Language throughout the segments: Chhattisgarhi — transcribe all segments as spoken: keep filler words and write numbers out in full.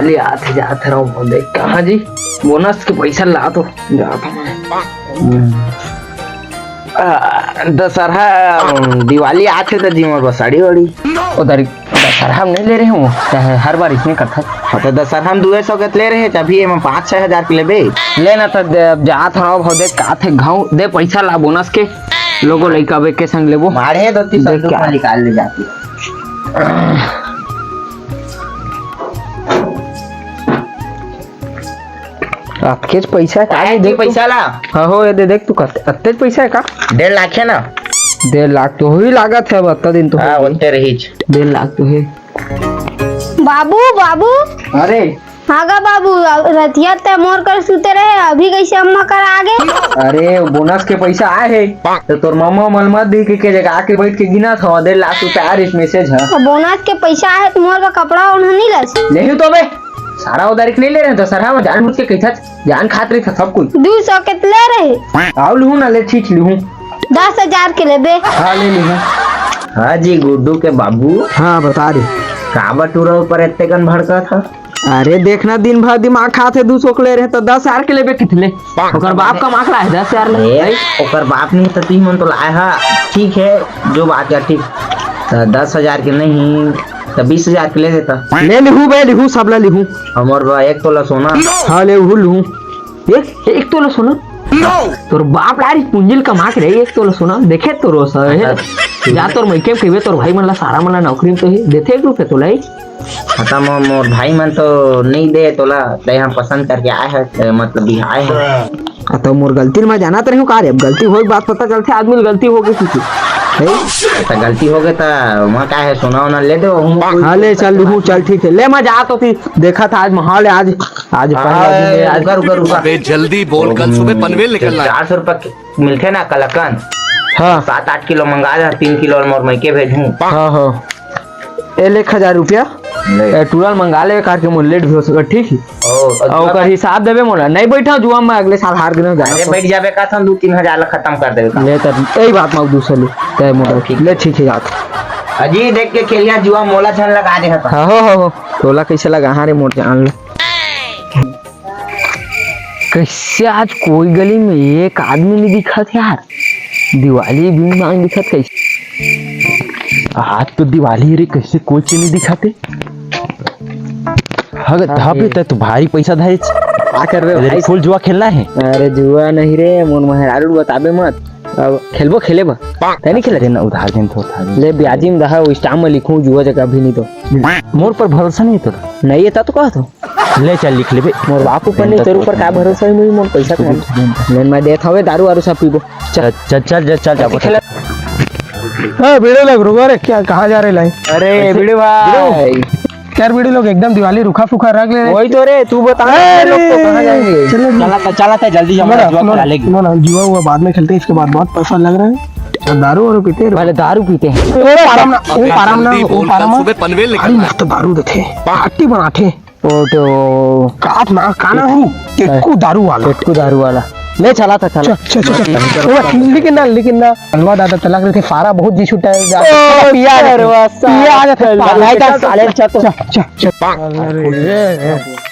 ले आत हे, जात हे, रहूं, देख, कहाँ जी? बोनस के पैसा ला तो जात हूँ मैं। आ, दशहरा, दिवाली आत हे त जी मोर बर साड़ी वाड़ी। उधारी दशहरा हम नहीं ले रहे हूँ, चाहे हर बार इसने करता। हाँ, तो दशहरा हम दुए सौ के ले रहे, अभी एमा पाँच छह हजार के लेबे। लेना तो दे, अब जात हूँ, भाव दे, का थे घाव दे, पैसा ला बोनस के, लोगो लइका बे के संग लेबो। मारे दो तीन सौ देख रुपया क्या? निकाल ले जाती। अतकेच पैसा हे का? आए नहीं जी देख तू। पैसा ला। हाँ हो, ये दे देख तू, कत-, अतकेच पैसा हे का? डेढ़ लाख हे ना? डेढ़ लाख तो होही लागत हे, अब अतना दिन तो हाँ, होही। ओतने रहीच। डेढ़ लाख तो हे। बाबू, बाबू। अरे। हाँ गा बाबू, रतिया ते मोर कर सुते रहे, अभी कैसे अम्मा कर आ गे? अरे, बोनस के पैसा आए हे, तो तोर मम्मा मन मत दी के, के जगह आके बैठ के गिनत हव, डेढ़ लाख रुपया आ रहिस, message हे। तो बोनस के पैसा आए हे, तो मोर का कपड़ा ओढ़ा नहीं लस? लेहूं तो बे। सारा उधारी के नहीं ले रहे, तो सरहा में जान बूझ के कहिथस, जान खात रहिथस सब कुछ। दू सौ के ले रहे। आओ लूहूं ना, ले ठीक लूहूं। दस हजार के लेबे। हाँ, ले लूहूं। हाँ जी, गुड्डू के बाबू। हाँ, बता रे। काबर टूरा ऊपर एत्ते कन भड़कत हस? अरे देख ना, दिन भर दिमाग खात हे, दू सौ के ले रहे, तो दस हजार के लेबे किथे ले? ओकर बाप कमा के लाए दस हजार ले। ए, ओकर बाप नहीं तो तुही मन तो लाए हा। ठीक हे, जो बात हे, ठीक। तो दस हजार के नहीं, तो बीस हजार के ले देता। ले लिहूं बे, लिहूं, सब ला लिहूं। हमर बा एक तोला सोना। हाँ, ले, उहू लिहूं। एक, एक तोला सोना? तोर बाप ला रहिस पूंजी ल कमा के रे, एक तोला सोना। देखे तो रोस हे। अच्छा। जा तोर मइके में कहिबे, तोर भाई मन ला, सारा मन ला नौकरी में तो ही देथे एक रुपया तोला ही। हाँ, त मो-, मोर भाई मन तो नहीं दे तोला, तैं ह पसंद करके आए हे, ए, मतलब बिहाए हे। हाँ, त मोर गलती ल मैं जानत रहिहूं का रे, अब गलती होए के बाद पता चलथे आदमी ल गलती होगे किसी। त गलती होगे त मैं का हे, सोना वोना ले दे, हूँ कोई हाँ, ले चल, लूहूं, चल, ठीक हे, ले मैं जात हों, देखत आज माहौल हे, आज, आज पहला दिन हे, आज रुका, रुका, रुका। अबे जल्दी बोल, कल सुबह पनवेल निकलना है। चार सौ रुपया मिलथे ना कलाकंद, हाँ। सात आठ किलो मंगा दे, तीन किलो मोर मइके भेजहूं। हाँ, हाँ। ए, ले एक हजार रुपया। ले। ए, टूरा ल मंगा ले, कार के मोर लेट भी हो सकत, ठीक हे? ओ, अउ ओकर हिसाब देबे मोला। नहीं बैठा जुआ में, अगले साल हार गे ना जाना। अरे, बैठ जाबे का, हम दू तीन हजार ला खतम कर देबे का। ले, तब यही बात में दूसर ले, तय मोला। ठीक। ले, ठीक हे, जात। अजी, देख के खेलिया जुआ, मोला झन लगा दे हता। हाँ, हो, हो, हो। तोला कैसे लगा? हाँ रे, मोर जान ले। कैसे आज कोई गली में एक आदमी नहीं दिखत यार? दिवाली भी मांग दिखत कैसे? आज तो दिवाली रे, कैसे कोई के नहीं दिखत हे? हग धापे, तै तो भारी पैसा धारे। का कर रहे हो अरे भाई? फुल जुआ खेलना है? अरे जुआ नहीं रे, मोर मेहरारू बताबे मत। अब खेलबो, खेले बा। तै नहीं खेले? देना उधार, देन तो उधार। ले ब्याजी में दहा, वो स्टाम्प में लिखूं जुआ जगह अभी नहीं तो। मोर पर भरोसा नहीं है तोरा? नहीं है, ता तो कहा तो। ले चल, लिख लेबे। मोर बाप ऊपर नहीं, तेरे ऊपर का भरोसा है? मुझे मोर पैसा कौन? ले, मैं देत हवे, दारू वारू सब पीबो। चल। चल, चल, चल, चल, जाबो। खेला। ए, बीड़ी लोग, रुको रे, क्या, कहाँ जा रहे लाई? अरे, बीड़ी भाई। यार, बीड़ी लोग एकदम दिवाली रुखा फुखा रख ले। वही तो रे, तू बता, अरे, हम लोग तो कहाँ जाएंगे? चलो, चला था, चला था, जल्दी जाओ, सुनो ना, जुआ सुनो खिला ना, लेगी। सुनो ना, जुआ हुआ बाद में खेलते हैं, इसके बाद बहुत पैसा लग रहा है। दारू वारू पीते हैं। पहले दारू पीते हैं। वो पारम ना, वो पारम ना, जल्दी वो बोल, पारम कल ना। सुबह पनवेल निकलना है। अरे, मस्त दारू देते हैं, पार्टी बनाते हैं। ओ, तो काट ना, काना हूँ, टिक्कू दारू वाला। टिक्कू दारू वाला। ले, चला था, चला। चल, चल, चल, चल। ओ, लेकिन ना, लेकिन ना, हलवा दादा तलाक रहे थे, फारा बहुत जी छुट्टा है, जा। ओ, पिया आ जाता है, सरवा, पिया आ जाता है, साले, भाई का चल, साले, चल, चल, चल। चल, चल।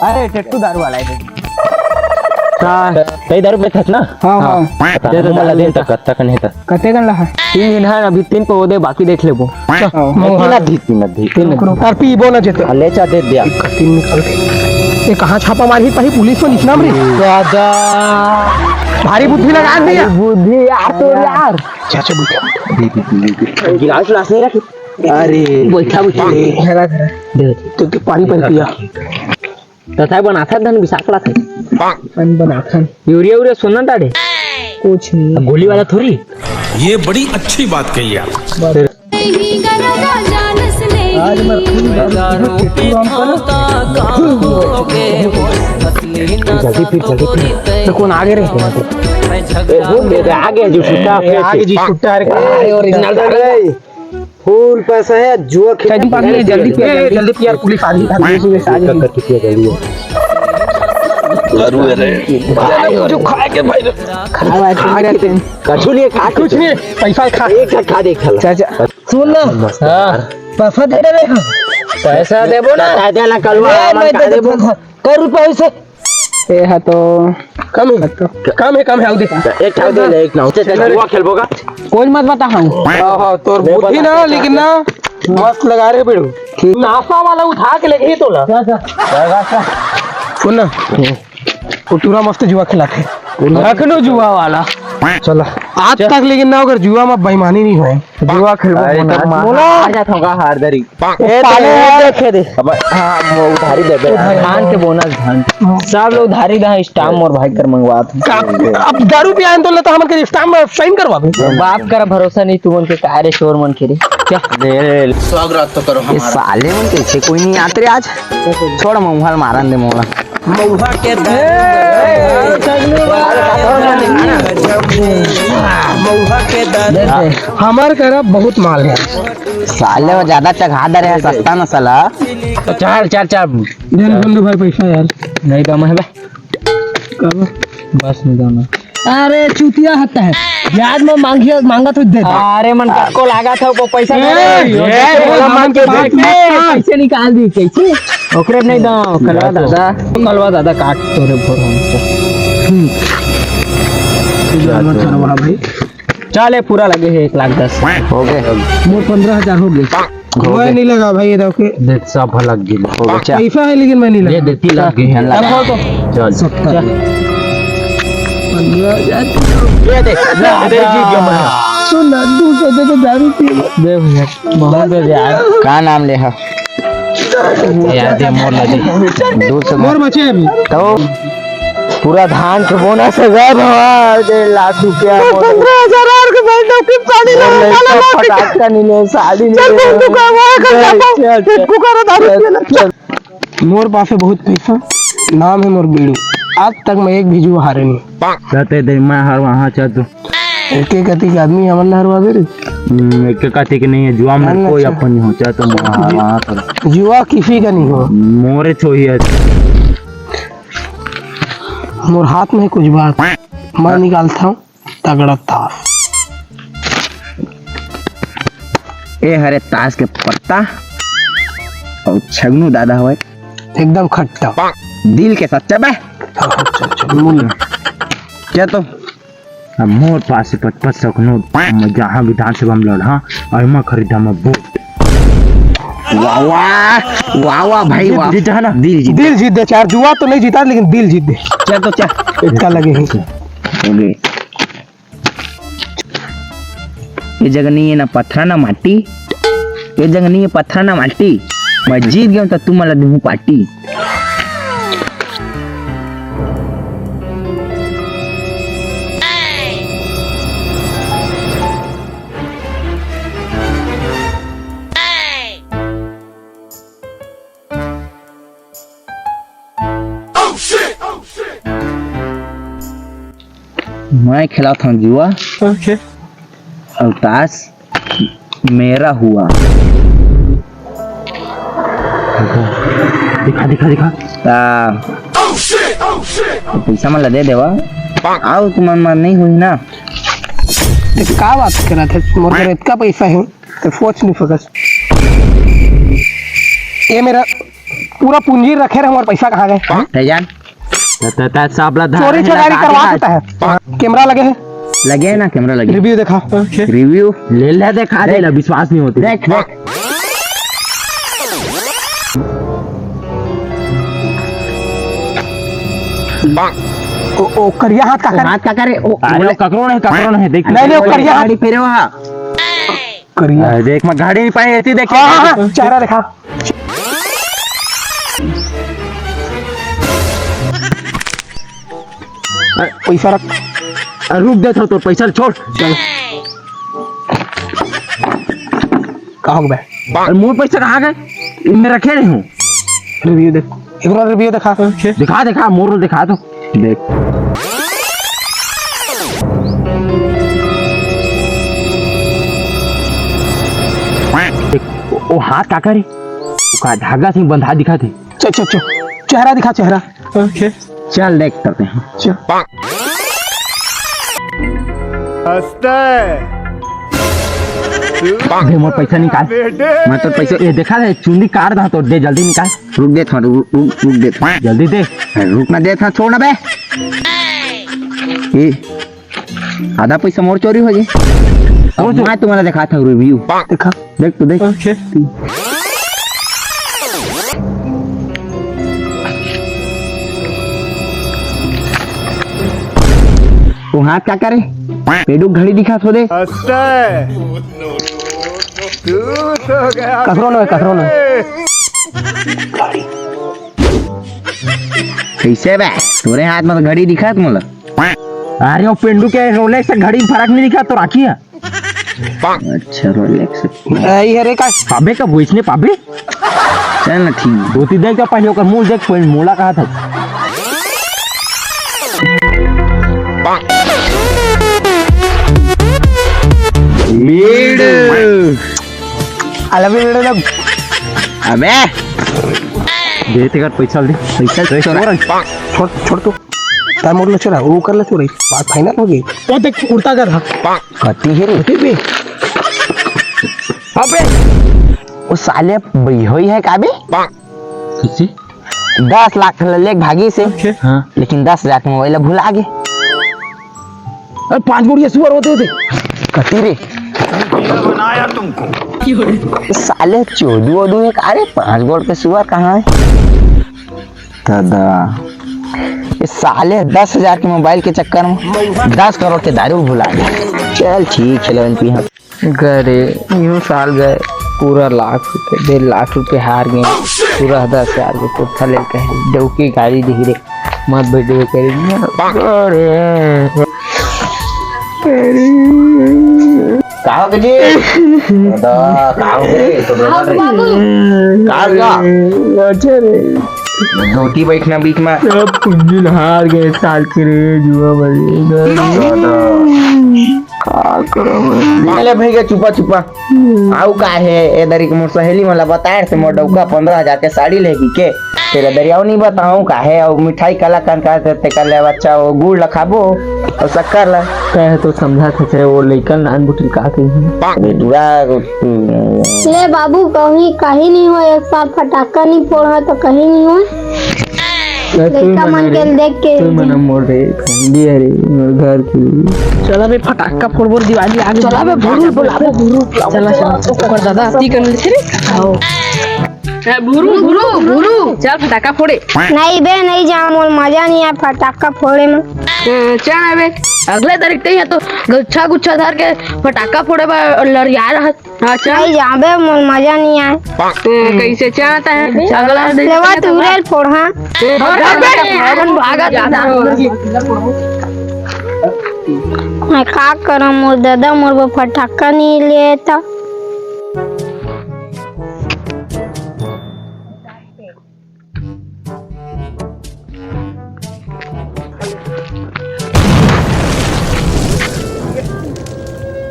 अरे, टिक्कू दारू वाला है। हाँ। तई दारू पे थस ना? हाँ, हाँ। हाँ। दे दे, मुँह वाला दे दे। तक, तक नहीं था। कते कन ला है? तीन दिन है, अभी तीन पे वो दे, बाकी देख लेबो। हाँ। तीन अधी, तीन अधी। तीन अधी। और पीबो ना जेते। हाँ, ले चा दे दिया। तीन निकाल के। ये कहाँ छापा मारी? पही पुलिस में लिखना मरे। दादा। भारी बुद्धि लगा भैया। भारी बुद्धि यार, तो यार। चाचा, बैठो। गिलास उलास नहीं रखे? अरे। बैठा, बैठा। धरा, धरा। दे। तो, तो पानी, पानी पिया। तथा बनाथन धन बिसाख लाथन। अन बनाथन। यूरिया, यूरिया सुनन ताड़े। कुछ नहीं। अब गोली वाला थोड़ी। ये बड़ी अच्छी बात कही आप। आज मैं फुल दारू पीता हूँ, जल्दी पी, जल्दी पी। तो कौन आगे रहे? ए, वो मेरे आगे जो छुट्टा ए, आगे जी छुट्टा है। अरे, ओरिजिनल दारू। फुल पैसा है, जुआ खेल। जल्दी पी, जल्दी पी, ए, जल्दी। जल्दी पी यार, पुलिस आ गई, पुलिस, पुलिस आ गई। दारू है रे। भाई, जो खा के भाई। खा भाई, खा के। कछु नहीं है, खा कुछ नहीं, पैसा खा। एक खा, खा दे, खा ला। चाचा, सुन ना। हाँ। पैसा दे रहे हो? पैसा देबो ना। बता दे ना, कलवा, ए, हमन मैं का दे देबो? दूंगा। कर रुपया इसे। ए हा तो कम है, कम है, कम है, आऊ दे। एक ठाव दे ले, एक नाव। चल, चल, जुआ खेलबो का? कोई मत बता हम। हाँ, हाँ, तोर बुद्धि ना, लेकिन ना, मस्त लगा रे बेड़ू। ठीक। नासा वाला उठा के लेके ही तोला। सुन ना, वो टूरा मस्त जुआ खिलाथे। रखनो जुआ वाला। चला। आज तक लेकिन ना, अगर जुआ में बेईमानी नहीं होय। जुआ खेलबो अरे, मोला। तब मार मोला। हार जात होगा, हार दरी। ए, पाले तो यार, देखे दे। अब, हाँ, वो उधारी दे दे। उधारी। धान के बोनस, धान। सब लोग उधारी दे, स्टाम्प मोर भाई कर मंगवात। का, अब दारू पियान तो लेता, हमन के स्टाम्प साइन करवा भी। बाप कर भरोसा नहीं, तुमन के का रे, चोर मन के रे। क्या? दे रे। स्वागत तो करो ये हमारा। साले मन कैसे कोई नहीं आते रे आज। छोड़, मऊहा ल मारन दे मोला। मऊहा के दर्द। मऊहा के दर्द। हमर करा बहुत माल है। साले वो ज्यादा चघा दे रहे हैं, सस्ता नस्ल है। चार, चार, चार। दे ना बंधु भाई पैसा यार। नहीं दम है बे। कब? बस नहीं दम है। अरे चूतिया हत्ता है। ब्याज में मांगिया, मांगा तो दे दे। अरे मन कतको लागत है, वो पैसा ए, दे दे। ए, ए, बोला मन के देख। पैसे निकाल दी कैसे? ओकरे नहीं दो, कलवा दादा। कलवा दादा काट तोरे भोर हम। हम्म। चल, चल। चल, ए, पूरा लगे है एक लाख दस। हो गए। मोर पंद्रह हजार हो गए। हो गए। नहीं लगा भाई, ये देखो के। देख, सब लग गए। हो गए, चल। पैसा है लेकिन मैं नहीं लगा। ये देती लग गए हैं, लगा। रखो तो। चल। सत्तर। चल। पंद्रह हजार। ये देख, ये देख, जीत गया मैं। सुन ना, दो सौ दे दे, दारू पी ले। दे भैया, बहुत दे दे यार। का नाम ले हा? यार, दे मोर ला दे। दो सौ मोर बचे अभी। तो पूरा धान के बोनस है गए भवा, डेढ़ लाख रुपया। पंद्रह हजार और के बैठ जाओ, फिर पानी ला, मोर लइका साला ला के फटाका नहीं ले, साड़ी नहीं चल, ले। बंदूक है, वो है, कर चल, जाता हूँ। चल, चल। एक कुकर है, दारू चल, पिए ला। चल। मोर पास है बहुत पैसा, नाम है मोर बीड़ू। आज तक मैं एक भी जुआ हारे नहीं। कहते दे, मैं हार वहाँ चल तू। एके कति के आदमी हमन ला हरवाबे रे। हम्म, एके कति के नहीं है, जुआ में ना, कोई अच्छा। अपन नहीं हो, चाहे तो वहाँ, वहाँ पर। जुआ किसी का नहीं हो। मोरे छोही है। मोर हाथ में कुछ बात, मैं निकालता हूँ तगड़ा ताश। ए हरे ताश के पत्ता और छगनू दादा हवे। एकदम खट्टा। दिल के सच्चा बे। अच्छा, अच्छा, मूल। क्या तो? अब मोर पास पचपन सौ के नोट, मैं जहाँ विधानसभा में लड़ा, और मैं खरीदा मैं वोट। वाह, वाह, वाह, वाह भाई, वाह। जीता है ना? दिल जीत। दिल जीत दे, चार जुआ तो नहीं जीता, लेकिन दिल जीत दे। क्या तो क्या? इतना लगे ही। ओके। ये जगह नहीं है ना पत्थरा ना माटी, ये जगह नहीं है पत्थरा ना माटी। मैं जीत गया हूँ तो तुम वाला दूँ पार्टी। मैं खेलत हूँ जुआ। ओके। और ताश मेरा हुआ। दिखा, दिखा, दिखा। ता पैसा मन ला दे देवा। आओ, तुमन मन नहीं हुई ना। ते का बात करत है? मोर घर इतना पैसा है, ते सोच नहीं सकस। ये मेरा पूरा पूंजी रखे रहे, हमारा पैसा कहाँ गए? ते जान। त, त, त, सब ला धान चोरी है, चकारी लगा करवा दिखा। देता है। कैमरा लगे है? लगे है ना, कैमरा लगे। रिव्यू देखा। रिव्यू। ले ले, देखा दे देख। ला, विश्वास नहीं होती। देख, देख। ओ, ओ, करिया हाथ का कर। हाथ का करे? ओ, अरे, बोले। वो ककरो नहीं, ककरो नहीं, देख। नहीं, नहीं, वो करिया हाथ। गाड़ी फेरे वहाँ। करिया। अरे, देख, मैं गाड़ी नहीं पाए, ऐसी देख। हाँ, हाँ, हाँ, चेहरा देखा। पैसा रख। अरे रुक दे, तो पैसा छोड़। चल। का हो गए? अरे मोर पैसा कहाँ गए? इनमें रखे नहीं हूँ। रिव्यू देख, एक बार रिव्यू दिखा। दिखा, दिखा, मोर दिखा तो। देख। देख, ओ, ओ हाथ का करे? ओका धागा से बंधा दिखा थे। चल, चल, चल, चेहरा दिखा, चेहरा। ओके। चल, देख करते हैं। चल। हंसता है। दे मोर पैसा निकाल। मैं तो पैसा, ए, देखा रे, चुंदी काट दा तो दे, जल्दी निकाल। रुक दे थोड़ा, रुक, रुक, रुक दे। जल्दी दे। रुक ना दे थोड़ा, छोड़ ना बे। ए, आधा पैसा मोर चोरी हो जाए। और मैं तुम्हारा दिखाता हूँ रिव्यू। देखा, देख तो देख। ओके। वो हाथ का करे? पेडू घड़ी दिखा थो दे। हंसता है। तू तो गया कसरो ना, कसरो ना। घड़ी। कैसे बे? तोरे हाथ में तो घड़ी दिखा मोला। अरे, वो पेंडू के रोलेक्स से घड़ी में फर्क नहीं दिखा, तो राखी है। अच्छा, रोलेक्स। आई है रे का? पाबे का वैसने पाबे? चल ना, ठीक। धोती देख तो पहले ओकर मुंह देख, पहले मोला कहा था। लीड। अलग लीड अलग। अबे। दे तेकर पैसा दे। पैसा दे, छोरा। छोरा। छोड़, छोड़ तू। तार मोर ला छोरा, वो कर ला छोरा। बात फाइनल हो गई। वो देख, उड़ता कर रहा। कती है रे? कती पे? अबे। वो साले बइहोई है का बे? किसी? दस लाख ले लेके भागी से। ओके। हाँ। लेकिन दस हजार के मोबाइल भुला गे। अरे, पाँच गोड़िया सुअर होते थे। कती रे? बनाया तुमको। साले चोदू वोदू है का रे? पाँच गोड़ के सुअर कहाँ है? दादा, ये साले दस हजार के मोबाइल के चक्कर में दस करोड़ के दारू भुला गए। चल ठीक है, लेवन पी हम। गए रे, इहो साल गए, पूरा लाख रुपए, डेढ़ लाख रुपए हार गए, पूरा दस हजार के कुर्ता लेके डौकी गाड़ी दी रे, मत बैठे करे। अरे। का हो गए जी? दादा, का हो गए? तो दादा रे। बाबू। का हो गया? अच्छा रे। धोती बैठना बीच में। सब कुंजी हार गए साल के रे, जुआ बजे। दादा। का करो? ले भैया, चुपा चुपा। आऊ का हे, ए दरी के मोर सहेली मन ला बताए से मोर डौका पंद्रह हजार के साड़ी लेगी के। तेरा दरियाव नहीं बताऊं का हे, अउ मिठाई कलाकंद का ते, तेकर ले अच्छा वो गुड़ ला खाबो अउ शक्कर ला। कहे तो समझा थे तेरे वो लइकन नान बुटिन का कही। अरे दूरा, ले बाबू, कहीं, कहीं नहीं हो, एक साथ फटाका नहीं फोड़ा तो कहीं नहीं हो। लइका मन के देख के तू मन मोर रे, फैमिली अरे, मोर घर की। चला बे, फटाका फोड़बो, दिवाली आ गई। चला बे, भुरू बुलाबो, भुरू बुलाबो। चला, चला। ओकर दादा आती कर ले रे। आओ। ए, भुरू, भुरू, भुरू, चल फटाका फोड़े। नहीं बे, नहीं जाऊँ, मोर मजा नहीं आए फटाका फोड़े में। ए, चल ना बे, अगले तारीख ते ही तो गुच्छा गुच्छा धर के फटाका फोड़े बा लरिया रहत। हाँ, चल। नहीं जाबे, मोर मजा नहीं आए। ए, कैसे चाहता है? अगला दिन लेवा तू रेल फोड़, हाँ। ए, भागत, भागत, भागत। मैं का करम, मोर दादा मोर बर फटाका नहीं ले तो।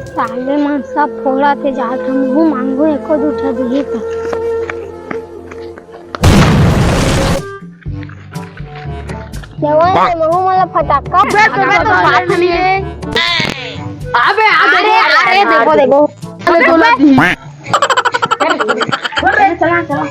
साले मन सब फोड़त हे, जात हम हूँ मांगू एको दू ठा दिही त। देवा रे, महू मन ला फटाका। अबे, अबे, तो बात नहीं है। अबे, अबे, अरे, अरे, अरे, देखो, देखो। अरे, तो ना दी। चला, चला।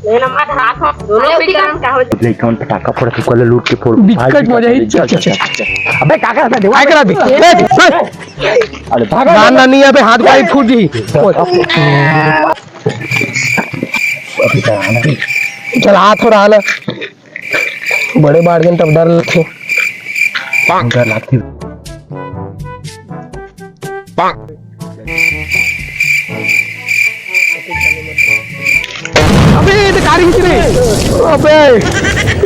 ले नंबर हाथ हो। दोनों अरे, पे उठी करन का हो? लइका मन पटाखा फोड़त हे, कल लूट के फोड़। दिक्कत मजा ही। चल, चल, चल, चल। अबे, का करत हे? काय करत हे? ए, ए। अरे, भाग। गान ना नहीं, अबे हाथ पाई फूट जी। चल, हाथ हो रहा ना। बड़े बाढ़ गए तब डर लगथे। डर लगथे। अबे, ये तो गाड़ी खींच रही। अबे,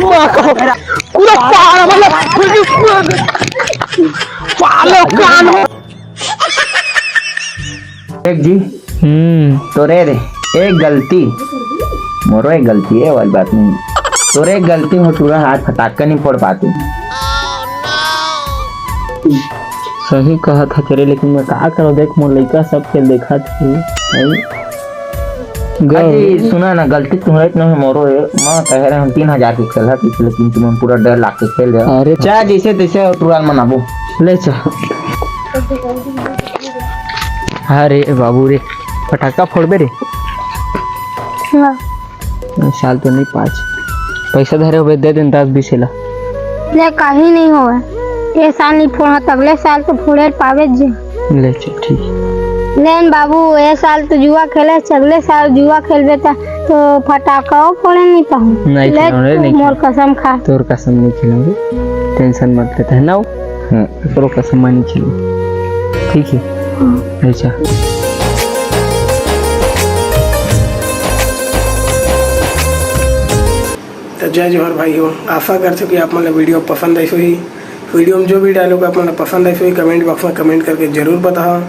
माँ को, पूरा पहाड़ मतलब, पालो कान हो। देख जी, हम्म। तोरे रे, एक गलती, मोरो एक गलती है, वाली बात नहीं। तोरे एक गलती में टूरा हाथ फटाका नहीं फोड़ पाते। सही कहा था तेरे, लेकिन मैं का करो, देख मोर लइका सब खेल देखा थी। गए। अजी, सुना ना, गलती तुम्हारे इतना है, मोरो है। मैं कह रहे हम तीन हजार के खेल है, लेकिन तुमन पूरा डर लाग के खेल रहे हो। अरे। चाहे जैसे तैसे टुराल मनाबो। ले चल। अरे बाबू रे, फटाका फोड़बे रे। हाँ। साल तो नहीं पाँच। पैसा धरे होबे, दे देन दस बीस ला। ले, काही नहीं होवे। ये साल नहीं फोड़ा, अगले साल तो फोड़े पावे जे। ले चल, ठीक। लेन बाबू, ये साल तो जुआ खेले, अगले साल जुआ खेलबे त, तो फटाका फोड़े नहीं पाऊँ। नहीं ले, खिलाऊँ रे, तू नहीं मोर खिलाऊँ। कसम खा। तोर कसम नहीं खिलाऊँ रे। टेंशन मत लेते है ना वो। हम्म। एकरो कसम नहीं खिलाऊँ। ठीक है? हाँ। अच्छा। तो जय जोहार भाई हो, आशा करथों कि आप मन ला video पसंद आइस होही। Video में जो भी dialogue आप मन ला पसंद आइस होही, comment box में comment करके जरूर बताओ।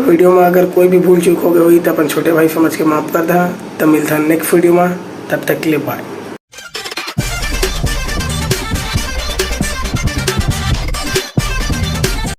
Video में अगर कोई भी भूल चूक हो गई होही तो अपन छोटे भाई समझ के माफ कर दा। तो मिलता है next video में, तब तक के लिए bye।